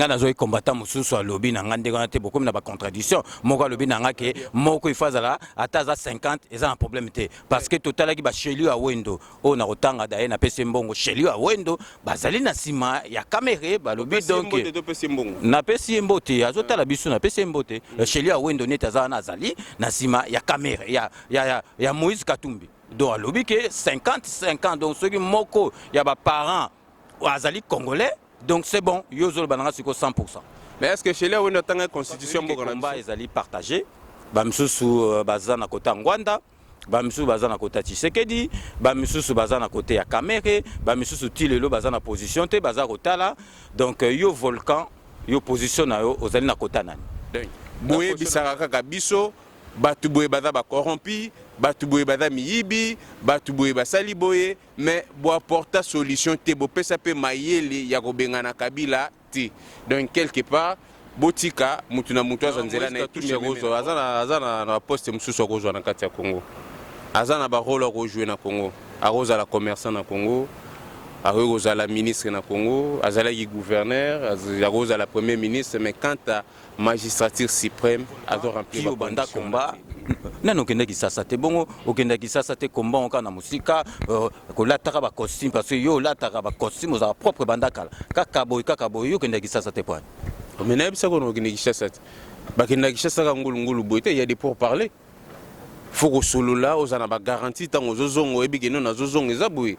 Ngai nazwaki combattant mosusu, alobi na ngai ndenge wana te. Bokomi na bacontradiction. Moko alobi na ngai ke moko ifo azala, ata aza 50, eza na problème te, parce que totalaki bachelio ya Wendo oyo na kotanga daye, napesi ye mbongo. Chelio ya Wendo bazali na nsima ya Kamerhe, balobi donc napesi ye mbote, azotala biso, napesi ye mbote. Chelio ya Wendo neti aza wana, azali na nsima ya Kamerhe, ya Moïse Katumbi. Donc alobi ke 50 50, donc soki moko ya baparent azali congolais, donc c'est bon. Yo ozoloba nanga sikoyo 100. Mais est ce que Chelio Wendo atanga constitution mboka na Combat ezali partagé. Bamisusu baza na kota Ngwanda, bamisusu baza na kota Tshisekedi, bamisusu baza na kote ya Kamerhe, bamisusu ti lelo baza na position te, baza kotala. Donc yo Volcan, yo position na yo ozali na kota nani? Boyebisaka kaka biso bato boye baza bacorrompi, bato boye baza miyibi, bato boye basali boye, mais boapporta solution te, bopesa mpe mayele ya kobengana Kabila te. Donc quelque part botika mutu na mutu azwa nzela na ye. Aza na baposte mosusu akozwa na kati ya Congo, aza na barole akojouer na Congo. Akozala commerçant na Congo, akoki kozala ministre na Congo, azalaki gouverneur, akozala premier ministre, mais quant à magistrature suprême, azo remplir. Obanda combat nani? Okendaki Kisasa te? Bongo okendaki Kisasa te, combat kaka na mosika, kolataka bacostume, parce que yo olataka bacostume, ozalaka propre banda kala. Kaka boye, kaka boye, yo okendaki Kisasa te poani? Mais nayebisaka ono okende Kishasa te. Bakendaka Kishasa kaka ngulungulu boye te. Ya des pour parler, faut kosolola, oza na bagarantie. Ntango ozozonga, oyebi kende nazozonga eza boye,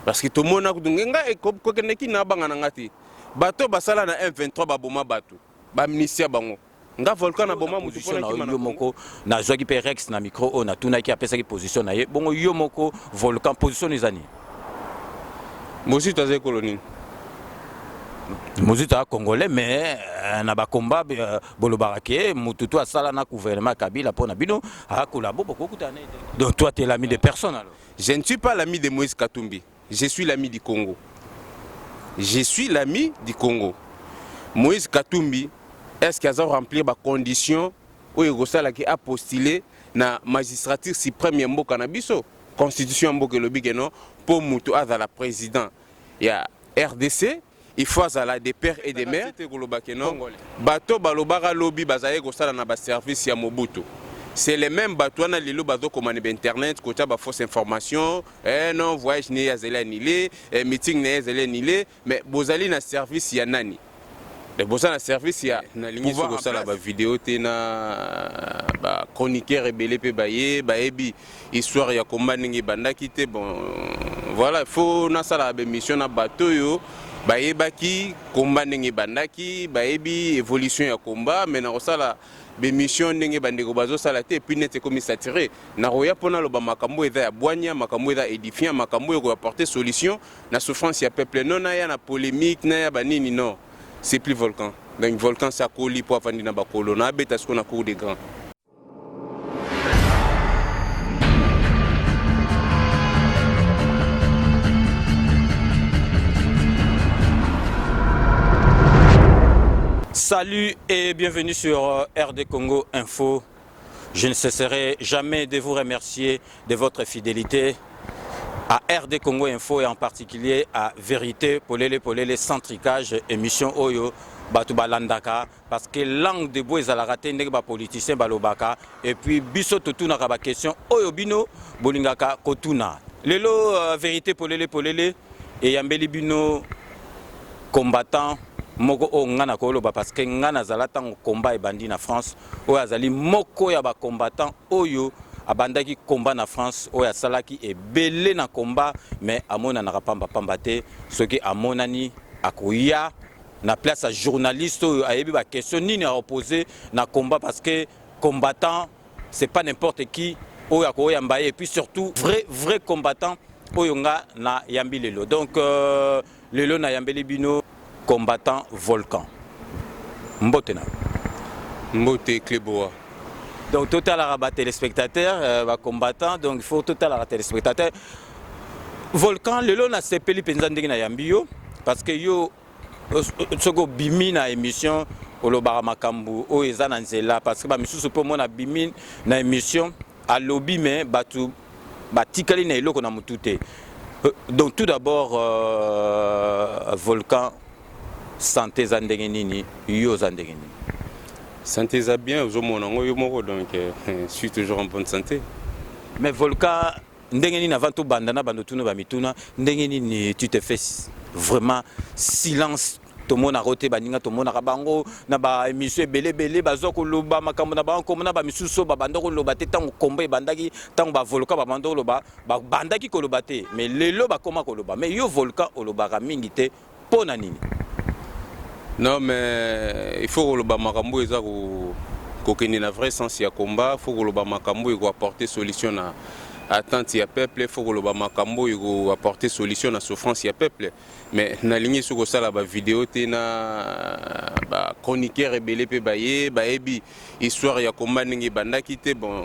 parce que tomona kutu ngai kokendeki na banga na nga te. Bato basala na M23, baboma bato, baamnistia bango. Nga Volcan na boma mutu? Mpona yo moko, nazwaki mpe Rex na micro oyo, natunaki, apesaki position na ye. Bongo yo moko Volcan, position eza nini? Mozito aza ekolo nini? Mozito aza congolais, mais na bakomba bolobaka ke mutu to asala na gouvernement Kabila, mpo na bino akolabo, bokokutana na ye te. Donc toi, t'es l'ami de personne alors? Je ne suis pas l'ami de Moïse Katumbi, je suis l'ami du Congo. Je suis l'ami du Congo. Moïse Katumbi, est ce que aza remplir bacondition oyo ekosalaki apostuler na magistrature suprême ya mboka na biso? Constitution ya mboka elobi ke non, mpo moto azala président ya RDC, il faut azala de père et de mère. Te koloba ke non, bato balobaka lobi bazali kosala na baservice ya Mobutu, c'est les mêmes bato wana lelo bazokoma na bainternet kotia bafausse information. Eh non, voyage na ye azali annulé, eh, meeting na ye ezali annulé. Mais bozali na service ya nani? Boza na service ya nalingi soki kosala bavideo te na bachroniqueur ebele mpe baye bayebi histoire ya komba ndenge ebandaki te. Bon, voilà, il faut nasala baémission na bato oyo bayebaki komba ndenge ebandaki, bayebi évolution ya komba. Mais nakosala bémission ndenge bandeko bazosala te. Et puis net ekomi saturé. Nakoya mpo naloba makambo eza ya bwanya, makambo eza édifiant, makambo oyo koapporter solution na souffrance ya peuple. Non, naya na polémique, naya banini, non, c'est plus Volcan. Donc Volcan sakoli mpo avandi na bakolo na abeta sikoyo na cour des grands. Salut et bienvenue sur RD Congo Info. Je ne cesserai jamais de vous remercier de votre fidélité à RD Congo Info et en particulier à Vérité Polele Polele sans tricage, émission oyo bato balandaka, parce que langue de bois ezalaka te ndenge bapoliticien balobaka. Et puis biso totunaka baquestion oyo bino bolingaka kotuna. Lelo Vérité Polele Polele eyambeli bino combattant moko oyo nga na koloba, parce que nga nazala ntango combat ebandi na France, oyo azali moko ya bacombattant oyo abandaki combat na France, oyo asalaki ebele na combat, mais amonanaka pamba-pamba te. Soki amonani, akoya na place ya journaliste oyo ayebi baquestion nini aopose na combat, parce que combattant, c'est pas n'importe qui oyo akoyamba ye. Et puis surtout vrai vrai combattant oyo nga na yambi lelo. Donc lelo nayambeli bino combattant Volcan. Mbote na. Mbote, Cleboa. Donc totalaka batéléspectateur, bacombattant, donc il faut totalaka téléspectateur. Volcan, lelo nasepeli mpenza ndenge nayambi yo, parce que yo soki obimi na émission, olobaka makambo oyo eza na nzela, parce que bamisusu mpe omona abimi na émission, alobi, mais bato batikali na eloko na motu te. Donc tout d'abord, Volcan, Santé eza ndenge nini? Yo oza ndenge nini? Santé eza bien, ozomona yango yo moko, donc je suis toujours en bonne santé. Mais Volcan, ndenge nini, avant tobanda na bando tuna bamituna, ndenge nini tu te fais vraiment silence? Tomonaka te baninga, tomonaka bango na baémission ebele ebele, bazwa koloba makambo na bango, komona bamisusu oyo babanda koloba te ntango kombo ebandaki, ntango bavolcan babanda koloba, babandaki koloba te, mais lelo bakóma koloba. Mais yo Volcan, olobaka mingi te, mpo na nini? Non, mais il faut koloba makambo eza kokende na vrai sens ya combat. Faut koloba makambo ekoapporter solution na attente ya peuple. Faut koloba makambo ekoapporter solution na souffrance ya peuple. Mais nalingi soki kosala bavideo te na bachroniqueur ebele mpe baye bayebi histoire ya combat ndenge ebandaki te. Bon,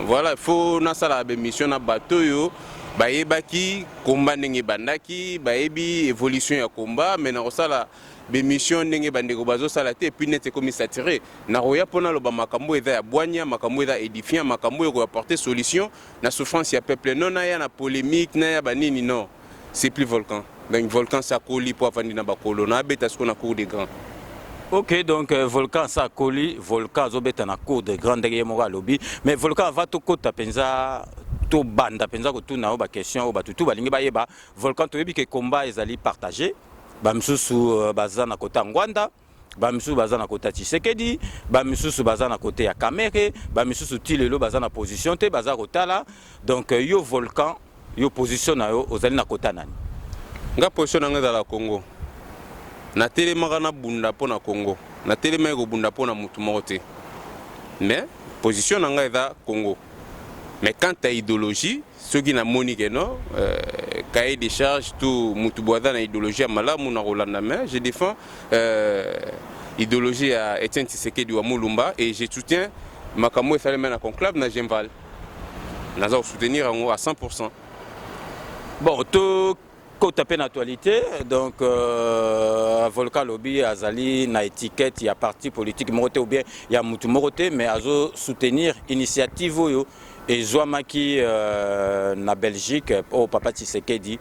voilà, faut nasala baémission na bato oyo bayebaki combat ndenge ebandaki, bayebi évolution ya combat. Mais nakosala bémission ndenge bandeko bazosala te. Et puis net ekomi saturé. Nakoya mpo naloba makambo eza ya bwanya, makambo eza édifiant, makambo oyo ekoapporter solution na souffrance ya peuple. Non, naya na polémique, naya banini, non, c'est plus Volcan. Donc Volcan sakoli mpo avandi na bakolo na abeta sikoyo na cour des grands. Ok, donc Volcan sa akoli, Volcan azobeta na cour de grand ndenge ye moko alobi. Mais Volcan, ava tokɔta mpenza, tobanda mpenza kotuna oyo baquestion oyo bato tu balingi bayeba, Volcan, toyebi ke combat ezali partagé. Bamisusu baza na kota Ngwanda, bamisusu baza na kota Tshisekedi, bamisusu baza na kote ya Kamerhe, bamisusu ti lelo baza na position te, baza kotala. Donc yo Volcan, yo position na yo, ozali na kota nani? Nga, position na nga ezala Congo. Natelemaka nabunda mpo na Congo, natelemaki kobunda mpo na motu moko te, mais position na ngai eza Congo. Mais quant à idéologie, soki namoni ke non, cahier de charge to motu boye aza na idéologie ya malamu, na kolanda. Mais je défends idéologie ya Etienne Tshisekedi wa Mulumba et je soutiens makambo esalemi na conclave na Genval. Naza kosoutenir yango à 100. Bon, tokota mpe na actualité. Donc Volcan alobi azali na étiquette ya parti politique moko te ou bien ya mutu moko te, mais azosoutenir initiative oyo ezwamaki na Belgique, oyo papa Tshisekedi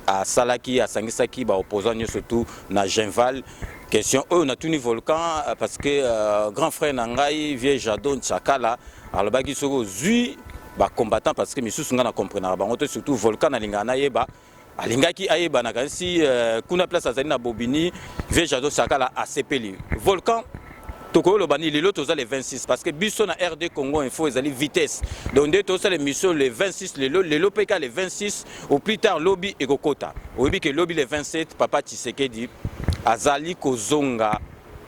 asalaki, asangisaki baopposant nyonso tu na Genval. Question oyo natuni Volcan parce que grand frère na ngai, vieux Jadon Chakala, alobaki soki ozwi bacombattant, parce que misusu ngai na comprenaka bango te, surtout Volcan, nalingaka nayeba, alingaki ayebanaka nsi kuna place azali na Bobini. Vieux Jado Chakala asepeli. Volcan, tokoyoloba nini lelo? Toza le 26, parce que biso na RD Congo Info ezali vitesse. Donc nde tosala émission le 26 lelo, lelo mpe ka le 26, au plus tard lobi ekokota. Oyebi ke lobi le 27, papa Tshisekedi azali kozonga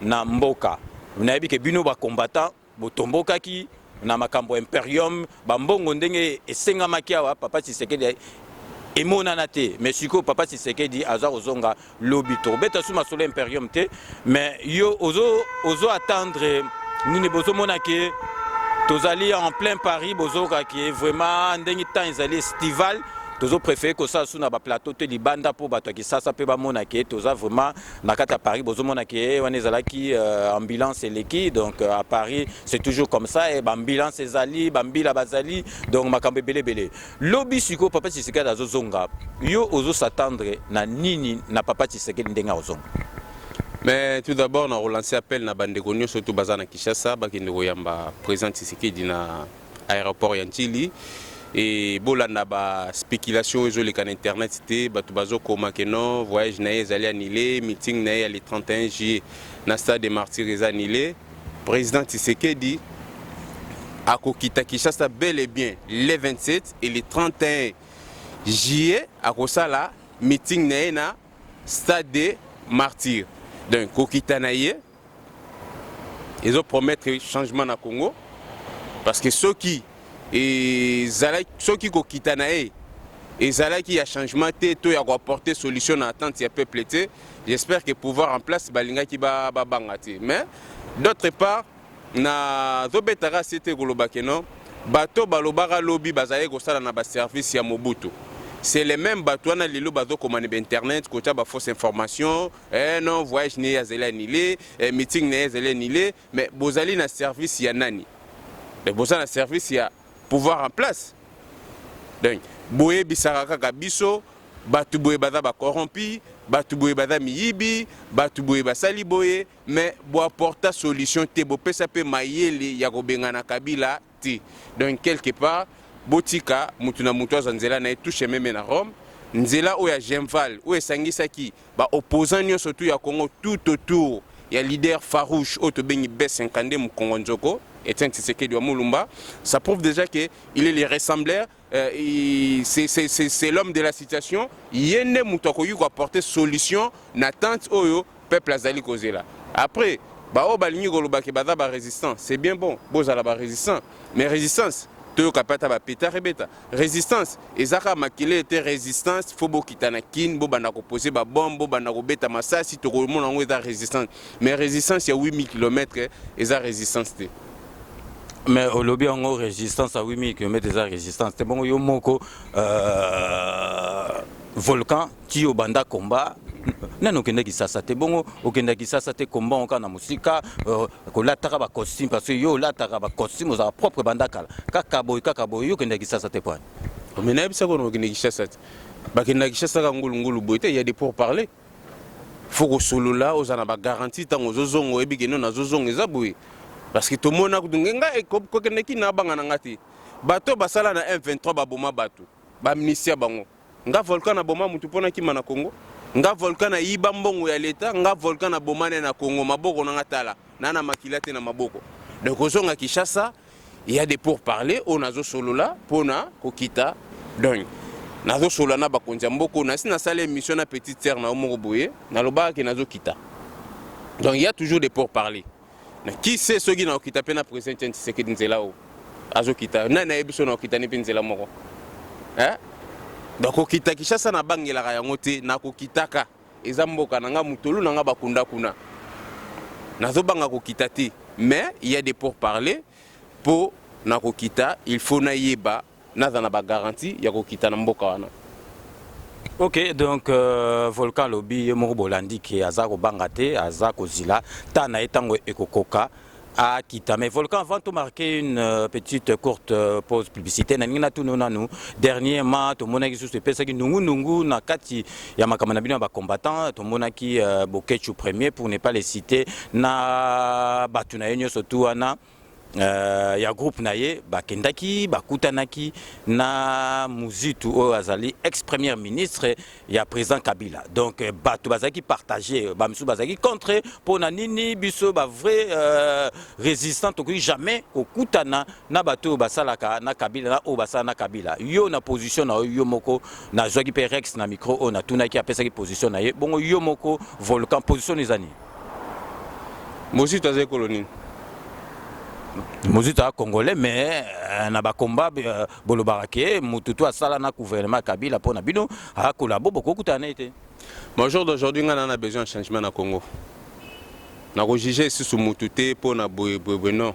na mboka. Nayebi ke bino bacombattant botombokaki na makambo ya imperium, bambongo ndenge esengamaki awa, papa Tshisekedi emonana te. Mais sikoyo papa Tshisekedi aza kozonga lobi, tokobeta su masolo imperium te. Mais yo ozo attendre nini? Bozomona ke tozali en plein Paris, bozoyoka ke vraiment ndenge temps ezali estival, tozopréféré kosala su na baplateau te, libanda, mpo bato ya Kisasa mpe bamona ke toza vraiment na kati ya Paris. Bozomona ke wana ezalaki ambulance eleki. Donc à Paris, c'est toujours comme ça, e baambulance ezali, bambila bazali, donc makambo ebele ebele. Lobi sikoyo papa Tshisekedi azozonga. Yo ozos'attendre na nini na papa Tshisekedi ndenge azozonga? Mais tout d'abord, na relancer appel na bandeko nyonso to baza na Kinshasa, bakende koyamba président Tshisekedi na aéroport ya Njili e bolanda baspéculation oyo ezoleka na internet te. Bato bazokoma ke non, voyage na ye ezali annulé, meeting na ye ya le 31 juillet na stade de Martyr eza annulé. Président Tshisekedi akokita Kinshasa bel et bien le 27, et le 31 juillet akosala meeting na ye na stade de Martyr. Donc kokita na ye ezopromettre changement na Congo, parce que soki ezalaki, soki kokita na ye ezalaki ya changement te to ya koapporter solution na attente ya peuple te, j'espère que pouvoir en place balingaki babanga te. Mais d'autre part, nazobetaka se te koloba ke non, bato balobaka lobi bazalaki kosala na baservice ya Mobutu, c'est les mêmes bato wana lelo bazokoma na bainternet kotia bafausse information: eh non, voyage na ye azali annulé, eh, meeting na ye ezali annulé. Mais bozali na service ya nani? Mais boza na service ya pouvoir en place. Donc boyebisaka kaka biso bato boye baza bacorrompi, Bato boye baza miyibi, bato boye basali boye, mais boapporta solution te, bopesa mpe mayele ya kobengana Kabila te. Donc quelque part, botika mutu na mutu azwa nzela na ye. Touche meme na Rome, nzela oyo ya Genval oyo esangisaki baopposant nyonso tu ya Congo tout autour ya leader farouche oyo tobengi B52 Mokongo Nzoko, Etienne Tshisekedi wa Mulumba. Ça prouve déjà que il est le rassembleur, c'est l'homme de la situation. Ye nde moto akoki koapporter solution na tente oyo peuple azali kozela. Après, baoyo balingi kolobaki baza barésistant, c'est bien bon, bozala barésistant, mais résistance toyoka mpe ata bapetard ebeta. Résistance eza kaka makele te. Résistance, faut bokita na Kine, bobanda kopose babombe, bobanda kobeta masasi, tokomona yango eza résistance. Mais résistance ya 8000 km eza résistance te. Mais olobi yango, résistance ya 8000 km eza résistance te. Bongo yo moko Volcan, ti obanda komba nani, okendaki Kisasa te. Bongo okendaki Kisasa te, komba ngo kaka na mosika, kolataka bacostume, parce que yo olataka bacostume, ozalaka propre banda kala. Kaka boye, kaka boye, yo okendaki Kisasa te poani? Mais nayebisaka ono, okende Kinshasa te. Bakendaka Kinshasa kaka ngulungulu boye te. Ya des pour parler, faut kosolola, oza na bagarantie. Ntango ozozonga, oyebi kende nazozonga eza boye, parce que tomona ngai kokendeki na banga na nga te. Bato basala na M23, baboma bato, baamnistia bango. Nga Volcan na boma mutu mpona kima na Congo? Nga Volcan na yiba mbongo ya leta? Nga Volcan na boma ne na Congo? Maboko na nga, tala na makila te na maboko. Donc ozonga Kinshasa, il y a des pourparlers oyo nazosolola mpona kokita. Donc nazosolola na bakonzi ya mboka. Nasi nasala émission na petite sœur na yo moko boye, nalobaka ke nazokita. Donc il y a toujours des pourparlers. Na qui sait soki nakokita mpe na président Etienne Tshisekedi nzela oyo azokita. Nani nayebi so nakokita ni mpe nzela moko, eh? Donc kokita Kinshasa, nabangelaka yango te. Nakokitaka, eza mboka na nga, mutolu na nga bakunda kuna. Nazobanga kokita te, mais il y a des pourparlers. Mpo nakokita, il faut nayeba, naza na bagarantie ya kokita na mboka wana. Ok, donc Volcan alobi ye moko, bolandi ke aza kobanga te, aza kozila ta na ye ntango ekokoka akita. Mais Volcan, avant to marquer une petite courte pause publicité, nalingi natuna nanu. Dernièrement tomonaki susu epesaki nungunungu na kati ya makambo na bino ya bacombattant. Tomonaki Bokechu premier, pour ne pas les citer, na bato na ye nyonso tu wana ya groupe na ye, bakendaki bakutanaki na Muzitu oyo azali ex premier ministre ya président Kabila. Donc bato bazalaki partage, bamisusu bazalaki contre. Mpo na nini biso bavrai résistant tokoki jamais kokutana na bato oyo basalaka na Kabila, na oyo basala na Kabila? Yo na position na yo, yo moko, nazwaki mpe Rex na micro oyo, natunaki, apesaki position na ye. Bongo yo moko Volcan, position eza nini? Mozito aza ekolo nini? Mozito aza congolais, mais na bakomba bolobaka ke motu to asala na gouvernement ya Kabila, mpo na bino akolabo, bokokutana na ye te. Bon, jour d'aujourd'hui, nga na besoin ya changement na Congo. Nakojuge lisusu mutu te mpo na boye boye boye, non.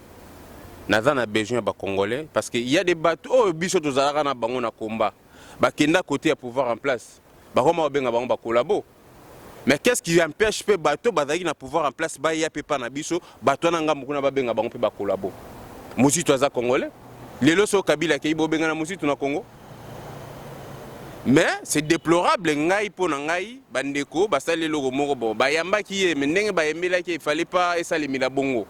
Naza na besoin ya bacongolais, parce que y a des bato oyo biso tozalaka na bango na combat, bakenda côté ya pouvoir en place, bakoma babenga bango bakolabo. Mais qu'est-ce qui empêche mpe bato bazalaki na pouvoir en place baya mpe pa na biso, bato wana ngambo kuna, babenga bango mpe bakolabo? Mozito aza congolais. Lelo so Kabila akei, bobengana Mozito na Congo? Mais c'est déplorable. Ngai, mpo na ngai, bandeko basali eloko moko bon, bayambaki ye, mais ndenge bayembelaki, efallait pas esalemela bongo.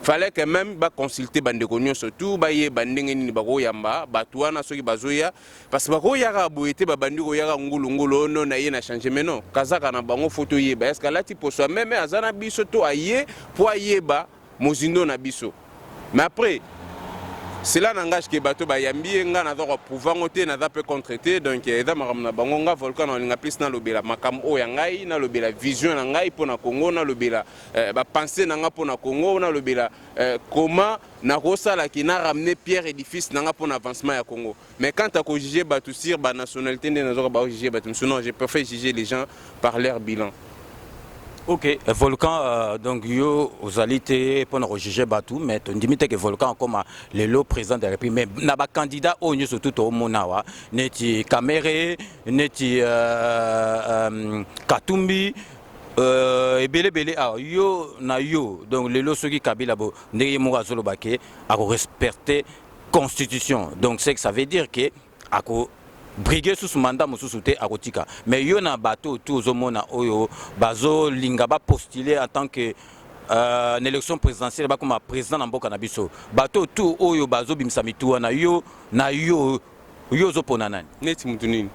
Fallait quand même baconsulte bandeko nyonso tu, bayeba ndenge nini bakoyamba bato wana soki bazoya, parce que bakoyaka boye te. Babandi koyaka ngulungulu ono na ye na change. Mais non, kazaka na bango, faut toyeba est ce que alati poso ya meme, aza na biso to aye mpo ayeba mozindo na biso. Mais après, cela n'engage ke bato bayambi ye. Nga naza koapprouve yango te, naza mpe contre te. Donc eza makambo na bango. Nga Volcan na olinga plus nalobela makambo oyo ya ngai, nalobela vision na ngai mpo na Congo, nalobela bapensée na nga mpo na Congo, nalobela comment nakosalaki na ramener pierre édifice na nga mpo na avancement ya Congo. Mais quant à kojuge bato sur banationalité, nde nazoka baojuge bato mosusu, non, je préfère juger les gens par leur bilan. Ok, Volcan, donc yo ozali te mpona kojuge bato, mais tondimi te ke Volcan akoma lelo président de la République. Mais na bacandidat oyo nyonso tu toomona awa, neti Kamerhe, neti Katumbi, ebele ebele awa, yo na yo, donc lelo soki Kabila bo ndenge ye moko azoloba ke akorespecte constitution, donc c'est que ça veut dire ke ako Briguer susu mandat mosusu te, akotika. Mais yo na bato tu ozomona oyo bazolinga bapostuler en tant que na élection présidentielle, bakoma président na mboka na biso, bato tu oyo bazobimisa mitu wana, yo na yo, yo ozopona nani? Neti mutu nini?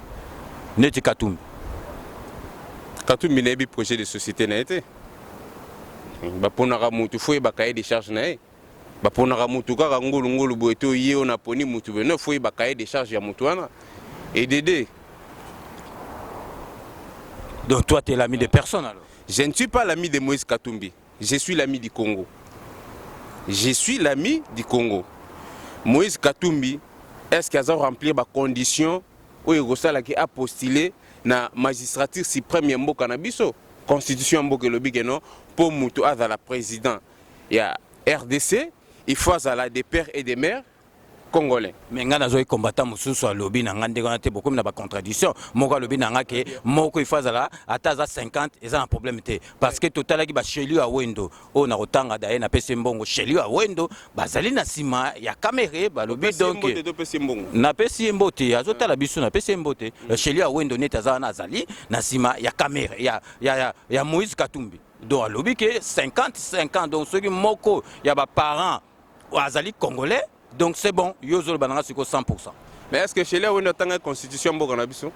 Neti Katumbi. Katumbi, nayebi projet de société na ye te. Baponaka mutu, faut yeba cahier de charge na ye. Baponaka mutu kaka ngulungulu boye te, ye oyo naponi mutu boye. Non, faut yeba cahier de charge ya mutu wana edede. Donc toi, tu es l'ami de personne alors? Je ne suis pas l'ami de Moïse Katumbi. Je suis l'ami du Congo. Je suis l'ami du Congo. Moïse Katumbi, est-ce qu'il a remplir ba conditions oyo ekosalaki apostuler na magistrature suprême ya mboka na biso? Constitution ya mboka elobi ke non, mpo moto azala président ya RDC, il faut azala de père et de mère congolais. Mais ngai nazwaki combattant mosusu, alobi na ngai ndenge wana te. Bokomi na bacontradiction. Moko alobi na ngai ke moko il faut azala, ata aza 50, eza na problème te, parce que totalaki basheli ya Wendo oyo na kotanga daye, napesi mbongo. Sheli ya Wendo bazali na nsima ya Kamerhe, balobi donc Topesi mbongo. Napesi ye mbote, azotala biso, napesi ye mbote. Sheli ya Wendo neti aza wana, azali na nsima ya Kamerhe, ya Moïse Katumbi. Donc alobi ke 50 50, donc soki moko ya baparent azali congolais, donc c'est bon. Yo ozoloba nanga sikoyo 100. Mais est ce que Sheli Awendo atanga constitution ya mboka na biso?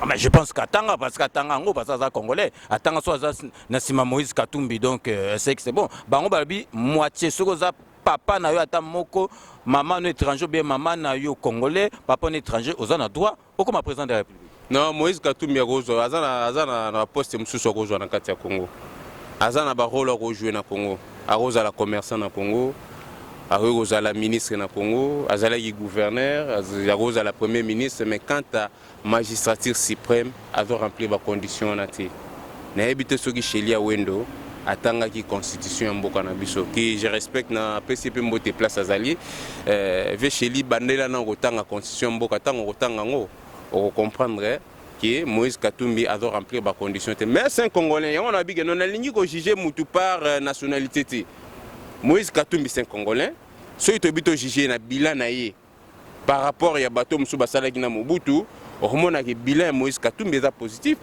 Ah, mais je pense qu'atanga, parce qu'atanga yango, parce que aza congolais, atanga. So aza na nsima Moïse Katumbi, donc c'est que c'est bon. Bango balobi moitié, soki oza papa na yo ata moko, mama no étranger, bien mama na yo congolais, papa no étranger, oza na droit okoma président de la République. Non, Moïse Katumbi akozwa, aza na poste mosusu akozwa na kati ya Congo. Aza na barole akojoue na Congo. Akozala commerçant na Congo, akoki kozala ministre na Congo, azalaki gouverneur, akozala premier ministre, mais quant à magistrature suprême, azo remplir bacondition wana te. Nayebi te soki Sheli Awendo atangaki constitution ya mboka na biso, que je respecte, na apesi mpe mbote place azali. Ve Sheli, bandela na kotanga constitution ya mboka. Ntango okotanga yango, okocomprendre que Moïse Katumbi azo remplir bacondition te. Mais c'est un Congolais. Yango na bike non, nalingi kojuge mutu par nationalité te. Moïse Katumbi, c'est un Congolais. Soki toyebi tojuge na bilan na ye par rapport ya bato mosusu basalaki na Mobutu, okomonaki bilan ya Moïse Katumbi eza positif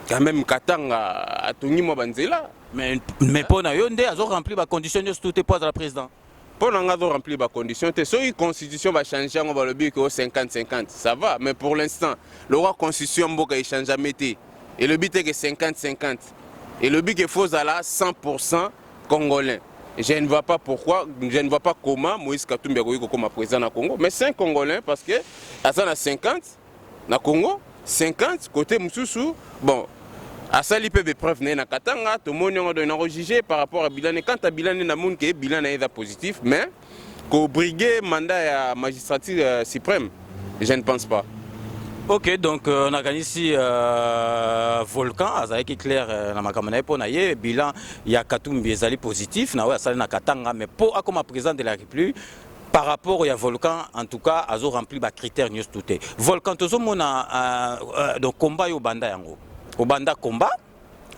quand même. Katanga, atongi mwa banzela. Mais mpo na yo nde azo remplir bacondition nyonso tu te mpo azala président? Mpo na nga, azo remplir bacondition te. Soki constitution bachange yango, balobi ke o 50 50, ça va. Mais pour l'instant, lokwa constitution mboka echangeame te, elobi te ke 50 50, elobi ke faut ozala 100 congolais. Je ne vois pas pourquoi, je ne vois pas comment Moïse Katumbi akoki kokoma président na Congo. Mais c'est un Congolais, parce que aza na 50 na Congo, 50 côté mosusu. Bon, asali mpe bapreuve na ye na Katanga, tomoni yango. Donc nakojuge par rapport à bilan. Quant à bilan, nde namoni ke bilan na ye eza positif, mais kobriguer mandat ya magistrature suprême, je ne pense pas. Ok, donc nakanisi Volcan azalaki clair na makambo na ye. Mpo na ye, bilan ya Katumbi ezali positif na oyo asali na Katanga, mais mpo akoma président de la République, par rapport ya Volcan, en tout cas azo remplir bacritère nyonso tu te. Volcan, tozomona donc combat oyo obanda yango, obanda combat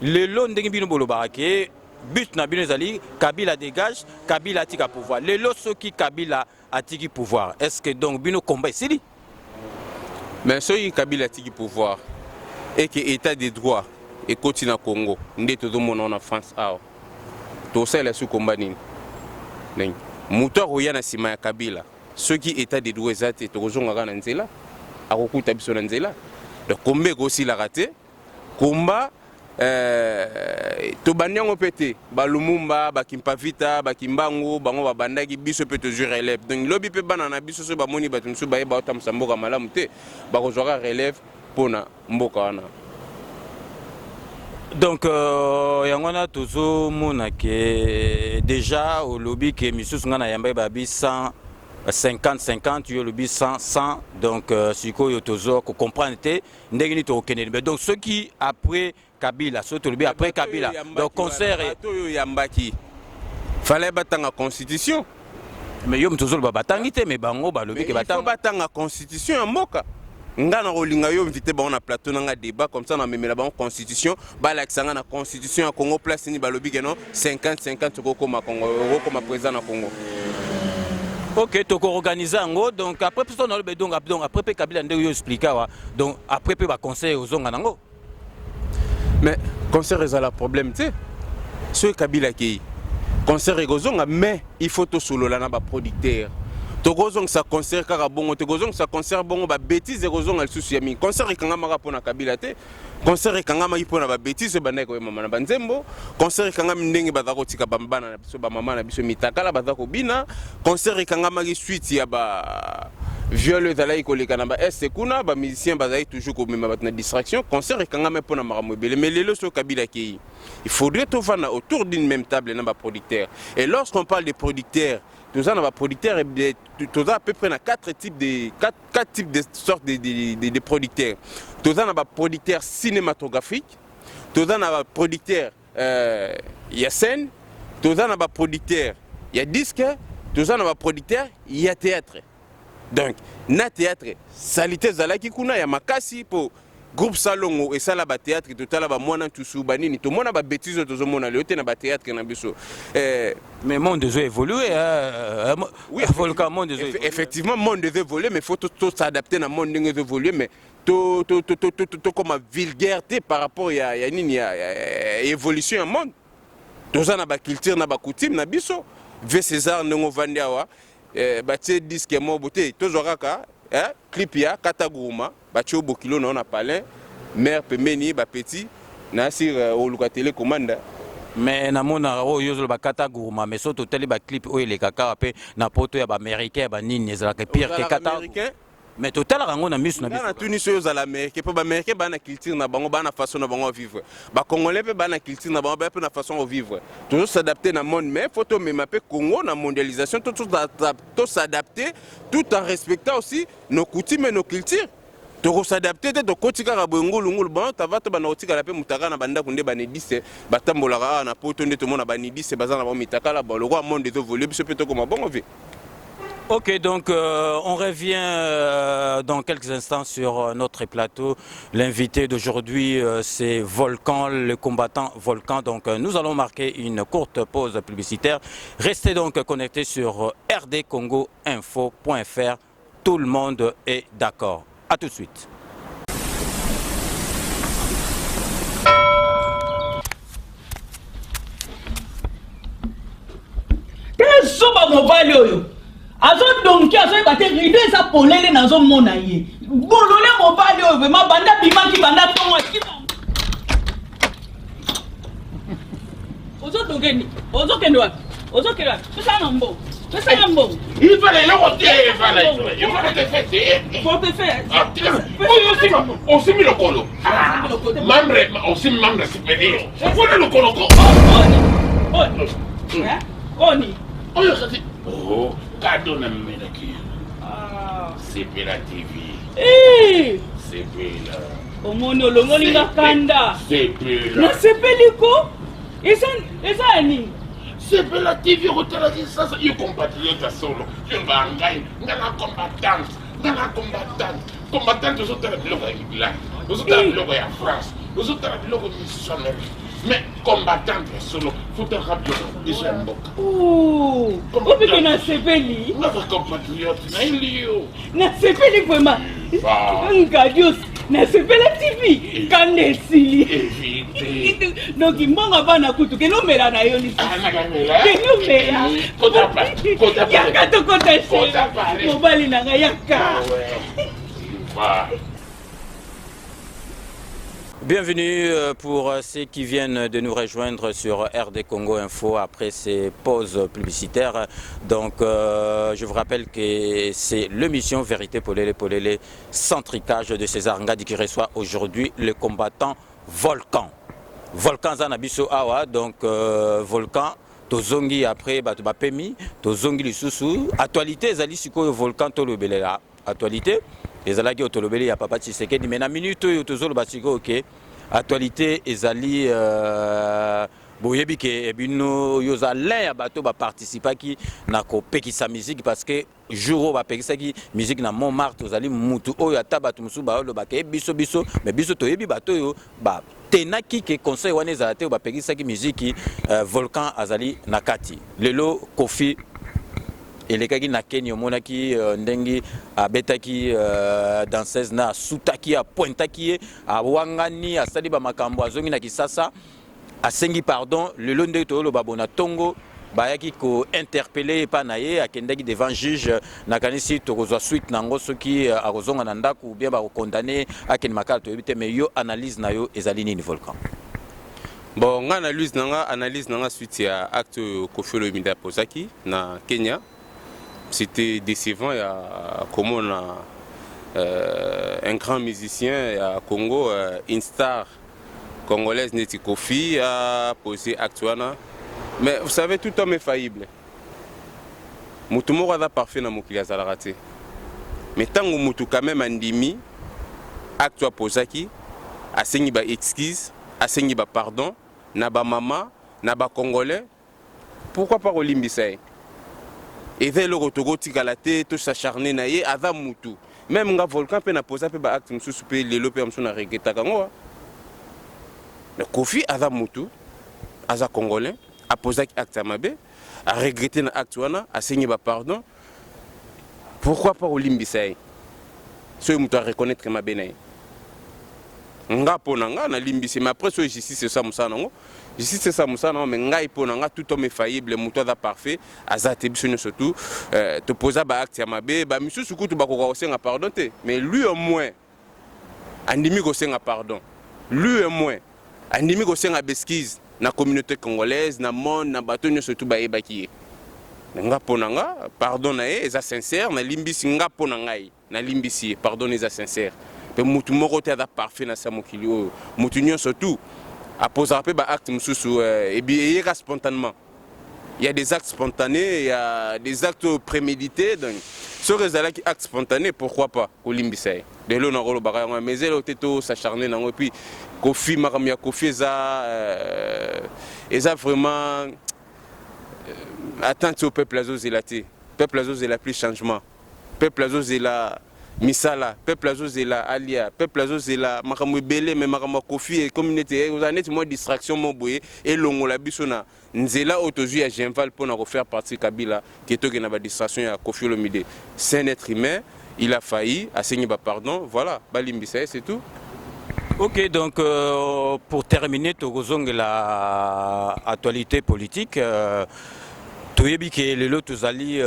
lelo, ndenge bino bolobaka ke but na bino ezali Kabila dégage, Kabila atika pouvoir. Lelo soki Kabila atiki pouvoir, est ce que donc bino combat esili? Mais soki Kabila atiki pouvoir et que état de droit ekoti na Congo, nde tozomona na France awa, tosalela su combat nini? Ndenge moto akoya na nsima ya Kabila, soki état de droit eza te, tokozonga kaka na nzela, akokuta biso na nzela. Donc combat ekosilaka te. Combat tobandi yango mpe te. Balumumba, bakimpavita, bakimbangu, bango babandaki, biso mpe tozwi relève. Donc lobi mpe bana na biso, soki bamoni bato mosusu bayeba otambusa mboka malamu te, bakozwaka relève mpona mboka wana. Donc yango wana tozomona ke déjà olobi ke misusu, ngai nayambaki, babi 100 50 50, yo olobi 100 100. Donc sikoyo tozo kocomprendre te ndenge nini tokokende. Mais donc soki après Kabila, soki tolobi après Kabila, donc concert Bato oyo oyambaki, fallait batanga constitution. Mais yo moto ozoloba batangi te, mais bango balobi ke batanga. Batanga constitution ya mboka. Nga na kolinga yo invité bango na plateau na nga débat, comme ça namemela bango constitution, balakisa nga na constitution ya Congo place nini balobi ke non, 50 50 okokoma Congo, okokoma président na Congo. Ok, tokoorganize yango. Donc après biso nalobe, donc après mpe Kabila, ndenge yo explique awa, donc après mpe baconseil ozonga nango. Mais concert ezala problème te. Soki Kabila akei, concert ekozonga, mais il faut tosolola na baproducteur. Tokozongisa concert kaka bongo te. Kozongisa concert bongo, babêtises ekozonga lisusu ya mingi. Concert ekangamaka mpona Kabila te. Concert ekangamaki mpona babêtises oyo bandaki koyemama na banzembo. Concert ekangami ndenge baza kotika bana na biso, bamama na biso mitakala, baza kobina. Concert ekangamaki suite ya ba viol ezalaki koleka na baest kuna, bamusicien bazalaki toujours komema bato na distraction. Concert ekangami mpona makambo ebele. Mais lelo, soki Kabila akei, il faudrait tovanda autour d'une même table na baproducteur. Et lorsqu'on parle de producteurs, toza na baproducteurs, toza à peu près na quatre types de sortes de producteurs. Toza na baproducteur cinématographique, toza na baproducteur ya scène, toza na baproducteur ya disque, toza na baproducteur ya théâtre. Donc na théâtre, saleté ezalaki kuna ya makasi, mpo groupe Salongo esala bathéâtre. Totala bamwana ntusu banini, tomona babêtises oyo tozomona lelo te na bathéâtre na biso. Mais monde ezo évoluer. Oui, Volcan, monde ezo effectivement, monde ezo évoluer, mais faut to s'adapter na monde ndenge ezo évoluer, mais tokoma vulgaire te par rapport ya nini, ya évolution ya monde. Toza na baculture na bacoutume na biso. Ve César, ndenge ovandi awa, batie disque moko te. Tozwa kaka clip ya Kata Guruma, batie bokilo na yo na palin, mare pembeni, bapeti na sur oluka télécommande. Mais namonaka oyo ozoloba Kata Guruma, mais so totali baclip oyo elekaka mpe na poto ya baaméricain, ya banini, ezalaka pire ke Kata. Mais totalaka yango na miso na biso. Natuni so ozala américain, mpo baaméricain baa na culture na bango, baa na façon na bango ya vivre. Bacongolais mpe baa na culture na bango, baa mpe na façon ya vivre. Tozos'adapte na monde, mais faut tomema mpe Congo na mondialisation, tos'adapte tout en respectant aussi nos coutumes et nos cultures. Tokos'adapte te, tokoti kaka boye ngulungulu. Bon, tava to banda kotikala mpe mutaka na bandako nde banudistes batambolaka awa na poto, nde tomona banudistes baza na bango mitakala. Bon, lokwa monde ezoévolue, biso mpe tokoma bongo ve. Ok, donc on revient dans quelques instants sur notre plateau. L'invité d'aujourd'hui, c'est Volcan, le combattant Volcan. Donc nous allons marquer une courte pause publicitaire. Restez donc connectés sur rdcongoinfo.fr. Tout le monde est d'accord. À tout de suite. Te, zoba mobali oyo azodonki, azoyeba te rideau eza polele, nazomona ye bolole. Mobali oyo vraiment, banda bimaki, banda ntongo akima. Ozodonke, ozokende wapi? Ozokende wapi? Pesa na mbongo, pesa na mbongo. Ifala eloko te, efala portefeuille. Portefeuille. Oyo osimi lokolo, membre, osimi membre supérieur wana lokolo ko. Oni. Oyo kasi cadeau na memelaki, Sepela TV. Sepela. Omoni, olongoli nga kanda. Sepela. Nasepeli ko. Eza ya nini? Sepela TV, okotalaki sasa. Yo compatriote ya solo, yo bangai nga na combattante, nga na combattante, combattante. Ozotala biloko ya England, ozotala biloko ya France, ozotala biloko misusu Amérique, mais combattante ya solo futaka biloko biso ya mboka. Opike, nasepeli. Ngaza compatriote, nayeli yo. Nasepeli vraiment, ngadios. Nasepela TV, kanda esili. Donc mbongo bana kutu, kende omela na yo lisusu, kende omela. Yaka tokota, mobali na ngai, yaka. Bienvenue pour ceux qui viennent de nous rejoindre sur RD Congo Info après ces pauses publicitaires. Donc, je vous rappelle que c'est l'émission Vérité Polele Polele, sans tricage de César Ngadi qui reçoit aujourd'hui le combattant Volcan. Volcan aza na biso awa, donc Volcan, tozongi après bato bapemi, tozongi lisusu. Actualité ezali sikoyo Volcan, tolobelela actualité ezalaki oyo tolobeli ya papa Tshisekedi, mais na minute oyo tozoloba sikoyo ke actualité ezali boyebi ke bino oyo oza l'un ya bato baparticipaki na kopekisa musique, parce que jour oyo bapekisaki musique na Montmartre, tozali mutu oyo ata bato mosusu bayolobaka ye biso biso, mais biso toyebi bato oyo batenaki ke conseil wana ezala te. Oyo bapekisaki musique, Volcan azali na kati. Lelo Kofi Elekaki na Kenya, omonaki ndenge abetaki danseuse na asutaki, apointaki ye, awangani, asali bamakambo, azongi na Kisasa, asengi pardon. Lelo ndenge toyoloba bona ntongo bayaki kointerpeller epa na ye, akendaki devant juge. Nakanisi tokozwa suite nango soki akozonga na ndako ou bien bakokondane akende makala, toyebi te. Mais yo, analyse na yo ezali nini, Volcan? Bon, nga analyse na nga suite ya acte oyo Koffi Olomide apozaki na Kenya, c'était décevant ya komona un grand musicien ya Congo, une star congolaise neti Koffi a posé acte wana. Mais vous savez, tout homme est faillible. Motu moko aza parfait na mokili azalaka te. Mais ntango motu quand même andimi acte oyo apozaki, asengi ba excuse, asengi ba pardon na bamama na bacongolais, pourquoi pas kolimbisa ye? Eza eloko tokotikala te tos'acharner na ye. Aza mutu. Même nga Volcan mpe naposa mpe baacte mosusu mpe lelo mpe ya mosusu na regrettaka yango. Mais Koffi aza mutu, aza congolais, apozaki acte ya mabe, aregretter na acte wana, asengi bapardon, pourquoi pas kolimbisa ye? Soki moto areconnaître mabe na ye, nga mpo na nga nalimbisi. Mais après, soki justice esala mosala nango, justice esala mosala nango. Mais ngai, mpo na nga, tout homme est faillible. Moto aza parfait aza te. Biso nyonso tu topoza baacte ya mabe. Bamisusu kutu bakoka kosenga pardon te, mais lui au moins andimi kosenga pardon, lui au moins andimi kosenga baexcuse na communauté congolaise, na monde, na bato nyonso tu bayebaki ye. Nga mpo na nga, pardon na ye eza sincère, nalimbisi. Nga mpo na ngai, nalimbisi ye. Pardon eza sincère. Mpe mutu moko te aza parfait na sa mokili oyo. Mutu nyonso tu apozaka mpe baacte mosusu ebi eyeka spontanément. Il y a des actes spontanés, il y a des actes prémédités. Donc soki ezalaki acte spontané, pourquoi pas kolimbisa ye? Lelo nakolobaka yango, mais eloko te tos'acharner nango. Et puis Koffi, makambo ya Koffi eza vraiment attente au peuple. Azozela te. Peuple azozela plus changement, peuple azozela misala, peuple azozela alia, peuple azozela makambo ebele. Mais makambo ya Koffi ekomi neti ozala neti mwa distraction mo boye elongola biso na nzela oyo tozwi ya Genval mpona kofaire partie Kabila, ke tokende na badistraction ya Koffi Olomide. C'est un être humain, il a failli, asengi bapardon, voilà, balimbisa ye, c'est tout. Ok, donc pour terminer, tokozongela actualité politique. Toyebi ke lelo tozali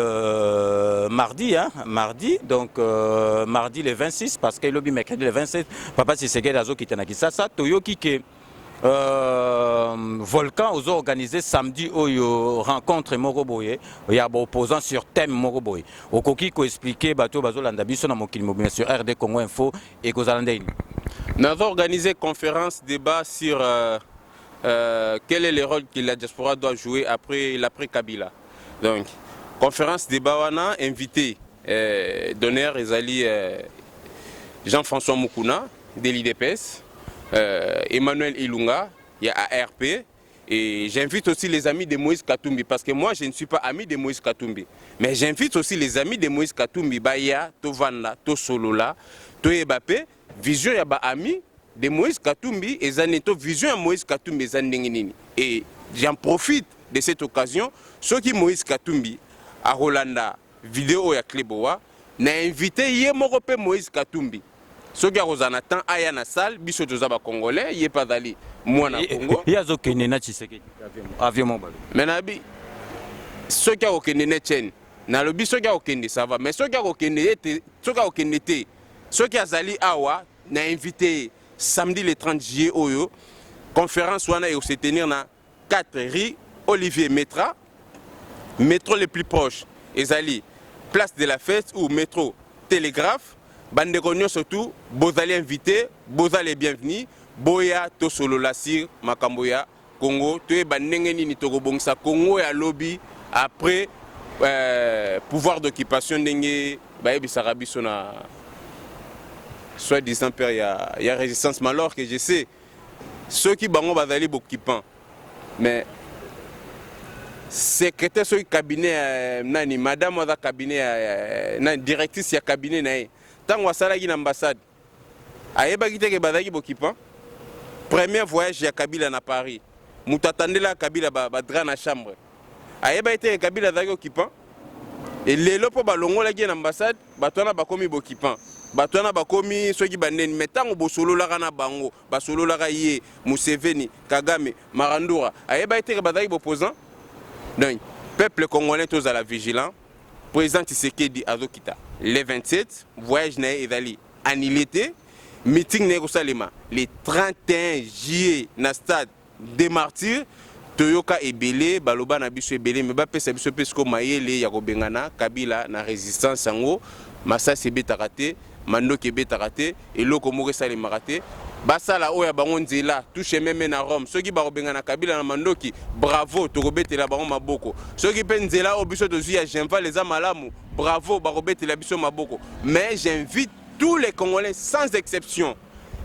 mardi, hein, mardi, donc mardi le 26, parce que elobi mercredi le 27, papa Tshisekedi azokita na Kisasa. Toyoki ke Volcan ozo organiser samedi oyo rencontre moko boye ya baopposant sur thème moko boye. Okoki koexpliquer bato oyo bazolanda biso na mokili mobimba sur RD Congo Info ekozala ndeni? Nous avons organisé conférence débat sur quel est le rôle que la diaspora doit jouer après l'après Kabila. Donc, conférence débat wana, invité d'honneur ezali Jean-François Mukuna de l'UDPS, Emmanuel Ilunga, il y a ARP, et j'invite aussi les amis de Moïse Katumbi, parce que moi je ne suis pas ami de Moïse Katumbi. Mais j'invite aussi les amis de Moïse Katumbi, baya, tovanda, tosolola, toyeba pe, vision ya ba amis de Moïse Katumbi, et to vision ya Moïse Katumbi eza ndenge nini. Et j'en profite de cette occasion, soki Moïse Katumbi akolanda vidéo ya Cleboa, na invité ye moko pe Moïse Katumbi, soki akozala na temps, aya na salle. Biso toza bacongolais, ye mpe azali mwana Congo. Ye azokende na Tshisekedi avion moko balo. Mais nayebi soki akokende ne chaîne nalobi, soki akokende, ça va. Mais soki akokende ye te, soki akokende te, soki azali awa, na invité ye samedi le 30 juillet oyo. Conférence wana ekose tenir na 4 rue Olivier Metra. Métro le plus proche ezali Place de la Fête ou métro Télégraphe. Bandeko nyonso tu bozali invité, bozali bienvenu. Boya tosolola sur makambo ya Congo, toyeba ndenge nini tokobongisa Congo ya lobi après pouvoir d'occupation, ndenge bayebisaka biso na soi-disant père ya résistance. Mais alors que je sais, soki bango bazali boccupant, mais secrétaire, soki cabinet ya nani, madame aza cabinet ya nani, directrice ya cabinet na ye, ntango asalaki na ambassade, ayebaki te ke bazalaki boccupant? Premier voyage ya Kabila na Paris, moto atandelaka Kabila badraps na chambre, ayebaki te ke Kabila azalaki occupant? E lelo mpo balongolaki ye na ambassade, bato wana bakomi bokipan, bato wana bakomi soki bandeni. Me ntango bosololaka na bango, basololaka ye Museveni, Kagame, Marandura, ayebaki te ke bazalaki boopposant. Donc peuple congolais, tozala vigilant. Président Tshisekedi azokita le 27, voyage na ye ezali annulé te. Meeting na ye kosalema le 31 juillet na Stade des Martyrs. Toyoka ebele, baloba na biso ebele, me bapesa biso mpe siko mayele ya kobengana Kabila na résistance. Yango masasi ebetaka te, mandoki ebetaka te, eloko moko esalemaka te. Basala oyo ya bango nzela, touche meme na Rome. Soki bakobengana Kabila na mandoki, bravo, tokobetela bango maboko. Soki mpe nzela oyo biso tozwi ya Genval eza malamu, bravo, bakobetela biso maboko. Mais j'invite tous les Congolais sans exception,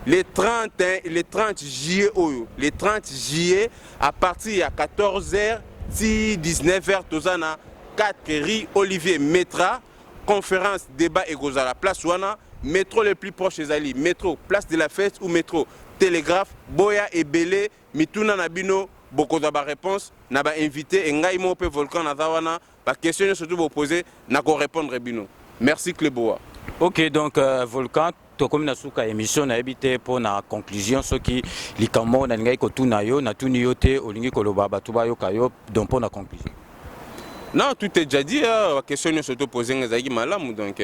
le 31, le 30 juillet oyo, le 30 juillet, à partir ya 14h ti 19h, toza na 4 rue Olivier Metra, conférence débat ekozala place wana. Métro le plus proche ezali métro Place de la Fête ou métro Télégraphe. Boya ebele, mituna na bino bokozwa baréponse na bainvité. Engai moko mpe Volcan naza wana, baquestion nyonso tu bopose, nakorépondre bino. Merci, Cleboa. Ok, donc Volcan, tokomi na suka émission. Nayebi te mpo na conclusion, soki likambo nalingaki kotuna yo natuni yo te, olingi koloba, bato bayoka yo. Donc mpo na conclusion? Non, tout est déjà dit. Hein. Question nyonso topose nga ezalaki malamu. Donc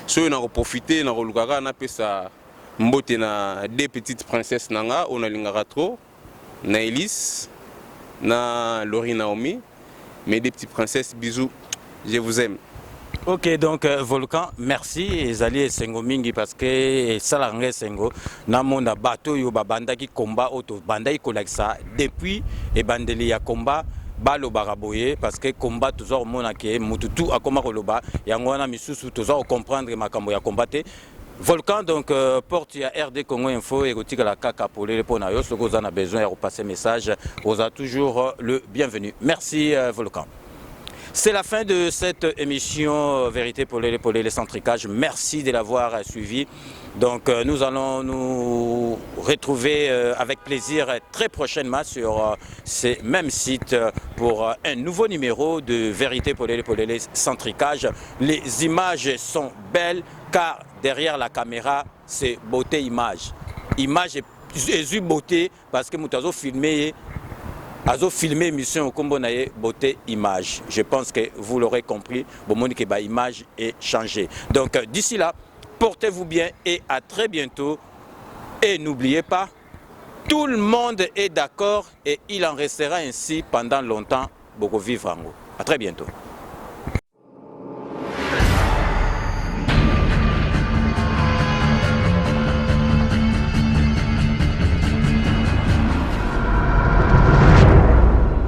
soki nakoprofite, nakoluka kaka napesa mbote na deux petites princesses na nga oyo nalingaka trop, na Elise na Laurie Naomi, mes deux petites princesses. Bisous, je vous aime. Ok, donc Volcan, merci. Ezali esengo mingi parce que esalaka nga esengo namona bato oyo babandaki komba, oyo tobandaki kolakisa depuis ebandeli ya komba, balobaka boye, parce que komba toza komona ke mutu tu akoma koloba yango wana, misusu toza kocomprendre makambo ya komba te. Volcan, donc porte ya RD Congo Info ekotikala kaka polele mpo na yo. Soki oza na besoin ya kopasser message, oza toujours le bienvenu. Merci Volcan. C'est la fin de cette émission Vérité Polele Polele sans tricage. Merci de l'avoir suivi. Donc nous allons nous retrouver avec plaisir très prochainement sur ces mêmes sites pour un nouveau numéro de Vérité Polele Polele sans tricage. Les images sont belles car derrière la caméra, c'est beauté image. Image est beauté parce que moto azo filmer, azo filmer émission, kombo na ye Beauté Image. Je pense que vous l'aurez compris, bomoni ke ba image est changée. Donc d'ici là, portez-vous bien et à très bientôt. Et n'oubliez pas, tout le monde est d'accord et il en restera ainsi pendant longtemps. Boko vivre yango. À très bientôt.